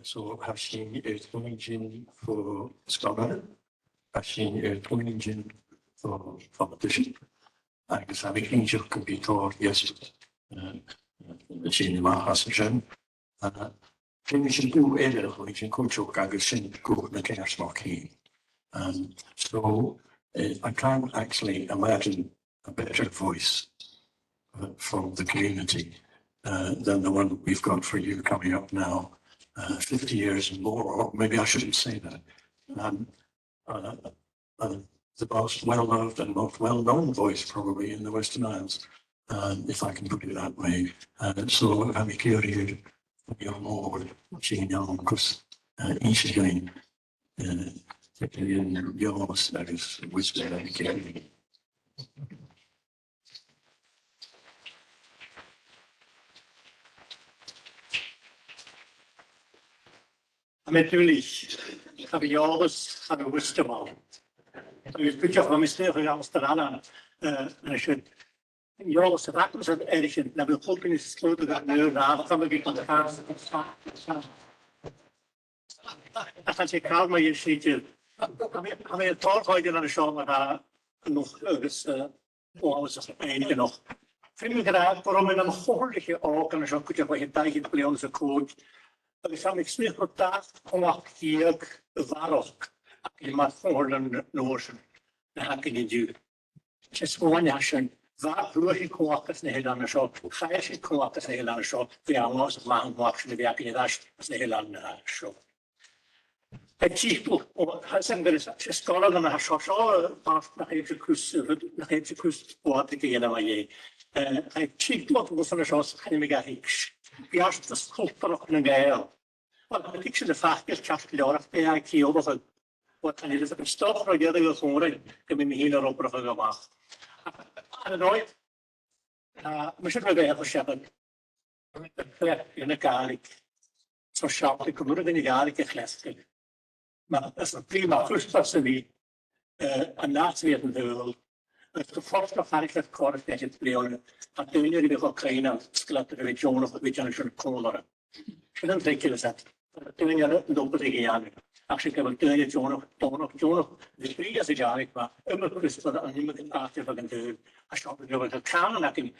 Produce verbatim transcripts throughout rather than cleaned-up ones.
So tha sinn air cluinntinn bho sgoilearan, tha sinn air cluinntinn bho pholiticians, agus tha mi cinnteach gum bi tòrr dheasbad, eh, a' tighinn a-mach às a sin. Eh, feumaidh sinn guth eile a chluinntinn cuideachd agus sin guth na ceart mar sin. Um, so, eh, I can't actually imagine a better voice, uh, from the community, uh, than the one we've got for you coming up now, uh, fifty years and more, or maybe I shouldn't say that. Um, uh, uh, the most well-loved and most well-known voice probably in the Western Isles, um, if I can put it that way. Uh, so tha mi cinnteach gu bheil mòran a' tighinn ann, 'cause, uh, innsidh e, uh, eòlas agus wisdom a th' aige. Tha mi duilich, tha mi eòlas, tha mi wisdom ann. Agus cuideachd, tha mi a' smaoineachadh gu bheil Alasdair Allan, eh, an sin, eòlas a bh' agamsa air sin, na bhfuil coltach ris an sgudal a bh' ann, tha mi ag iarraidh an càs, ach chan e càil mar a tha siud. Tha mi, tha mi an dòchas gun an seo mar a tha an luchd agus, eh, eòlas aig daoine. Feumaidh mi ràdh gun robh mi nam chomhairliche òg an seo cuideachd bho chionn dà fhichead bliadhna 's a còig, agus tha mi a' smaoineachadh gu bheil dà chumhachd dheug a bharrachd againn mar chomhairle an uair sin na th' againn an-diugh. 'S e smuain a tha sin, bha, fhuair sinn cumhachd anns na h-eileanan seo, chaidh sinn cumhachd anns na h-eileanan seo, bha e uabhasach math an cumhachd sin a bh' againn air ais anns na h-eileanan seo. An tiotal, o, tha sin gur e, 's e sgoilearan a tha seo, seo, eh, pàirt nach eil sibh cus, eh, nach eil sibh cus bhuaidh a dhèanamh air. Eh, an tiotal a th' ann an seo, chan eil mi ga thuigs'. Beartas cultarach nan Gàidheal. Uill, tha mi a' tuigsinn na faclan ceart gu leòr, ach bidh e a' ciallachadh, uill, chan eil fhios agam, 's dòcha gu bheil e a' còrdadh rium gum bi mi fhìn air obrachadh a-mach. An dòigh, tha mise air mo bheatha a' seasamh a' cleachdadh na Gàidhlig. So seall, gun urrainn dhuinn a' Ghàidhlig a chleachdadh. Ma, is e prìomh fhurtachd a bh' ann, eh, an àite a bhith an t-saoghail, agus gu fortanach thàinig leat còrr is dà fhichead bliadhna, tha daoine air a bhith cho caoineil, 's gu leòr a bhith deònach a bhith a' dèanamh sin còmhla riut. Sin an tric a th' ann. Daoine air an obair a dhèanamh. Ach 's e gu bheil daoine deònach, deònach, deònach, bhith brìgh às a' Ghàidhlig, ma, iomadh cuspair, an iomadh àite a bhith an t-saoghail, a' sealltainn gu bheil cànan againn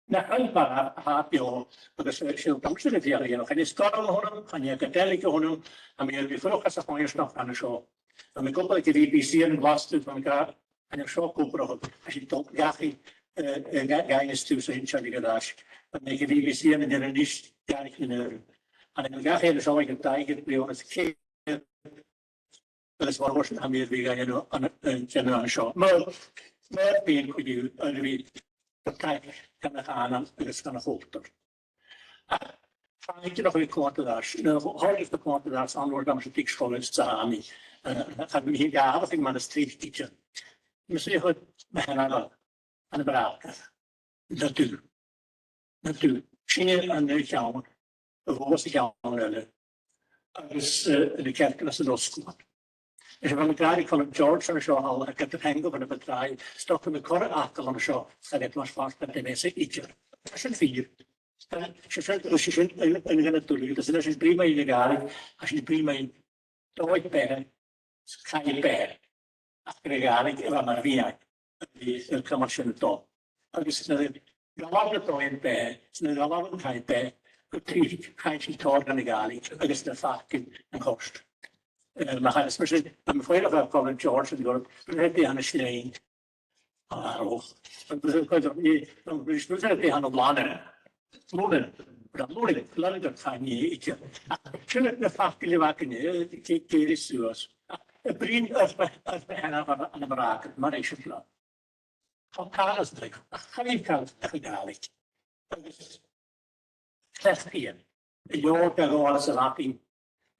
nach eil mar a tha beò, agus, eh, 's e an dòigh sin a bhitheadh a' dèanamh. Chan e sgoil a th' annam, chan e academic a th' annam, tha mi air a bhith a' fuireach anns a' choimhearsnachd an seo. Tha mi ag obair aig a' B B C ann an Glaschu, tha mi ga, an seo ag obair, tha sinn a' dol dhachaigh, eh, eh, ga, ga institiùid a tha sin air ais. Tha mi aig a' B B C ann an Inbhir Nis, Gàidhlig nan Eilean. Tha mi dhachaigh an seo aig an dà fhichead bliadhna is ceithir. Agus mar a thuirt mi, tha mi air a bhith ga dhèanamh an, an, an seo. Mar, mar a bhitheas cuideachd air a bhith a' tachairt dhan a' chànan agus dhan a' chultar. Ach tha mi a' dèanamh a' chomataidh air, no, thòisich a' chomataidh air, an uair a bha mise a' dol dhan sgoil is tha mi, eh, tha mi a' gabhail mar as tric idir. Mise a' chuid mo sheanmhair, Anna Bràgar. Na dubh. Na dubh. Sin an aon cheann a bh' anns a' cheann eile. Agus, eh, na cearcan anns an fhosgladh. Is bha mi ag ràdh ri Colin George an seo thall, aig an taigh aige ann am Bàgh Tràigh, 's dòcha gum bi corra fhacal an seo, 's tha iad mar phàirt den mheas idir. Tha sin fìor. Tha, 's e sin, 's e sin an, an aon duilgheadas, is nuair a tha sinn a' bruidhinn mu dheidhinn na Gàidhlig, tha sinn a' bruidhinn mu dheidhinn dòigh beatha, càil beatha, ach gur e Gàidhlig a bha mar mheadhan a bha air a bhith mar sin a' dol. Agus nuair a dh'fhalbh na dòighean beatha, 's nuair a dh'fhalbh an càil beatha, gu tric chaidh sinn tòrr dhan a' Ghàidhlig agus na faclan a' còrdadh. Eh, ma-thà, is mar sin, tha mi a' faireachdainn gu bheil Colin George an-dràsta, gu bheil e a' dèanamh sin. Ah, och. An bhfuil, an bhfuil, an bhfuil, an bhfuil, an bhfuil, an bhfuil, an bhfuil, an bhfuil, an bhfuil, an bhfuil, an bhfuil, sin na faclan a bh' againne, eh, cè-, cèilidh suas. A' bruidhinn air, air, air, air, air, mar eisimpleir. Tha càil a-staigh, ach chan eil càil a-staigh a' Ghàidhlig. Agus cleachd iad. An leabhar beag a bh' ann sa mhadainn,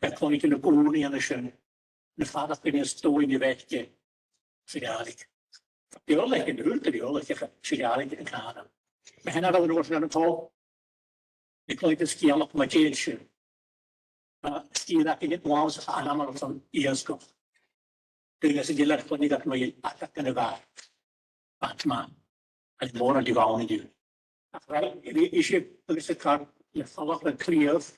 a' cluinntinn na gùrnaidhean an sin, na faireachdainnean is dòighean a bh' aca sa Ghàidhlig. Bha eòlaichean, uiread de dh'eòlaichean sa Ghàidhlig an cànan. Mo sheanmhair an uair sin ann an Col, a' cluinntinn sgeulachdan mu dheidhinn sin. Bha sgeulachdan againne uabhasach ainmeil airson iasgach. Duine às an Eilean a chluinneadh iad mu dheidhinn Adak an Bhàt. Batman. Agus mòran de dh'fheadhainn an-diugh. Ach bha, bha ise agus a caraid le falach le cliabh,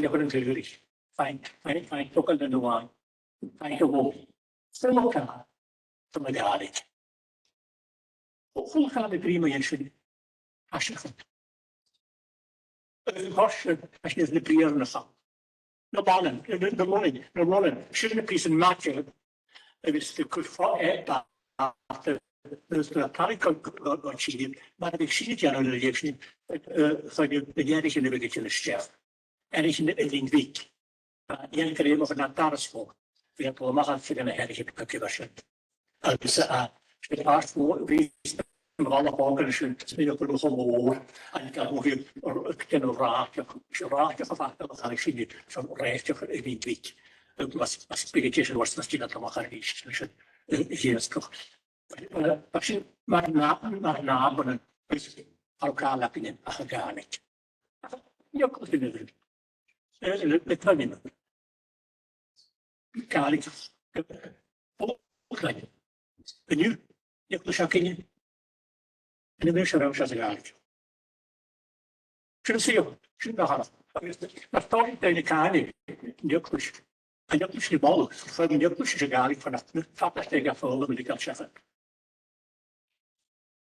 a' dol a chur an t-saoghal. Fine, fine, fine, togail na nuain. Fine, go bhfo. Sin mo chan. Sin mo Ghàidhlig. Chuala mi brìgh mu dheidhinn sin. Tha sin. An toiseach, tha sin na briathran a th' ann. Na balain, na, na, na balain, na balain. Sin na pìosan maide agus do chuir fo-, eh, ba-, ba-, agus do thairg go, go, go tìr, mar a bhiodh sinn a' dèanamh na leigheas sin, eh, eh, chuir na, na leithreasan a bhiodh a' tighinn a-steach. Aithnichidh sinn an linn bhig. Dhen gur e mo chuid na dara sgòr. Bha iad a' dol a-mach à fìor na h-aithniche a bh' aca mar sin. Agus, eh, 's e pàirt mhòr, bha am balla fòghail sin, 's mi a' cur cho mòr, agus gabh mo bhith, or, ag dèanamh ràiteach, 's e ràiteach a bh' aca, a chaidh sin, so ràiteach a bhith bhig. Agus mas, mas biodh e sin, mas, mas dìreach a-mach à fìor, sin, eh, dh'iasgach. Eh, agus sin mar na, mar na, mar na, agus ar càil againn ach a' Ghàidhlig. Nì, cò sin a bh' ann? Eh, le, le, le, Gàidhlig. Bò, Gàidhlig. An-diugh, nì, cò sin againn? An e sin a bh' ann, 's e Gàidhlig. Sin an suidheachadh, sin na h-àireamh. Agus mar a tha daoine a' cantainn, an eaglais, an eaglais na balla, chuir an eaglais a' Ghàidhlig fon a' fhada aig a' fhoghlaim a' dol seachad.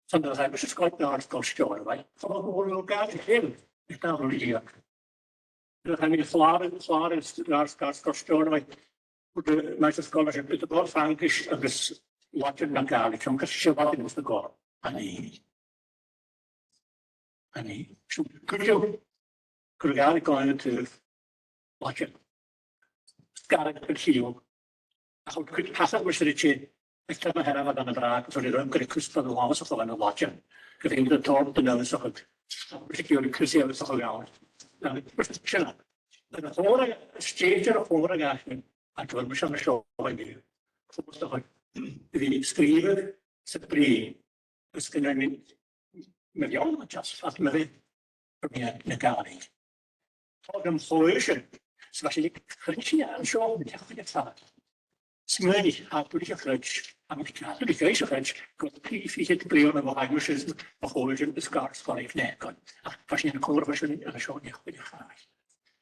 San do chaidh mise sgoil, nar sgoil Steòrnabhaigh, fon a' bhòr Gàidhlig fhèin, is dà bhòr Ghàidhlig. Nuair a chaidh mi a chlàradh, chlàradh, nar sgoil, sgoil Steòrnabhaigh, thuirt am maighstir-sgoile, "Bidh tu a' gabhail Fraingis agus Laideann no Gàidhlig, chan eil sibh a' faighinn nas na gòrr." An e? An e? So, cuideachd, gun robh Gàidhlig againn an taobh, Laideann. Sgaradh gu ciùil. Ach an cuid casail mus ri tè, ag cleamh a' harbh ann am Bràg, gus an robh iad gu cuspair an latha sa chuan an Laideann. Gu bheil iad a' toirt an uabhasach, gus an robh cus uabhasach a' ghabhail. Sin e. An chòmhradh, stèidse a' chòmhraidh againn, an tuairim mise an seo an-diugh. Fòs a chuid, bhith sgrìobhadh sa bhreith, is gun robh mi, mi bheò, just as mi bhith, gu bhith na Gàidhlig. Thog am foisean, 's bha sinn a' cruinnt-sa an seo, an teach a' fàs. Smaoinich, a bhuilich a' chruinnt, a bhuilich a' chruinnt, gu prìomh fichead bliadhna bho thàinig mise is mo chòmhlan is gar sgoil aig Neacan. Ach bha sinn a' còmhradh sin an seo, neach a' chàil.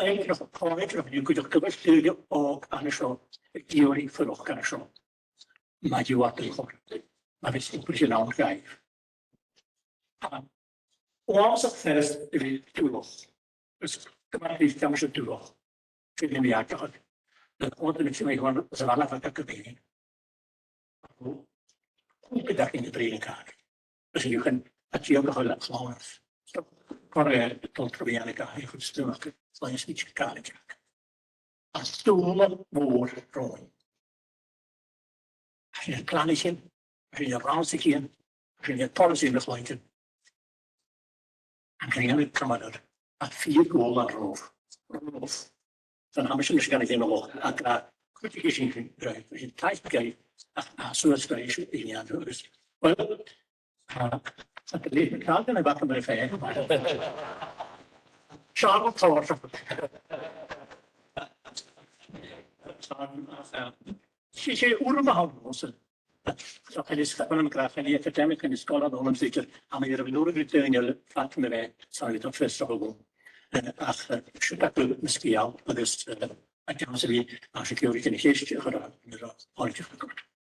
aon rud, aon rud, nì cuideachd gu bheil daoine òg an seo ag iarraidh fuireach an seo. Ma dh'fhaodte, ma bhios obair sin ann dhaibh. Uabhasach furasta a bhith dualach. Is gu math, bidh ceann sin dualach. Sin na bhith aideachadh. Na còmhdhail sin a bhith ann, is a bheil fhios agad gu bheil. Cúpla dath ina bhrí na càil. Is an uair sin, a' dèanamh a chuile chlàr. Stop. Cor, eh, dol tro mheadhan na càil, chun stuth a chur, flein is bhí càil a' teachd. An sùil mhòr romhainn. Tha sinn a' planaigeadh, tha sinn a' rannsaigeadh, tha sinn a' poileasaidh na chloinne. An grian a' cumail, a' fighe gobhail an robh. Robh. San aimsir a-nis, chan eil e a' dèanamh moladh, ach, eh, cuideachd, sin, eh, sin taisbeanadh, ach, ach suas a-rithist a dhèanamh agus, well, eh, a' dol a dh'fheuchainn a bhith mar a fhèin. Seall, tòrr. Sin, sin urram a th' ann, so, so, chan eil fhios agam an e gràdh, chan e academic, chan e sgoilear a th' annam, 's dòcha, ach mi air a bhith nuair a bhiodh daoine eile fad na bheatha, 's ann a bhiodh am fios aca. Eh, ach, eh, siud agaibh na sgeul agus, eh, a' chance a bhith, a' sgeul aig an cheist a chur, eh, nuair a thòisich mi.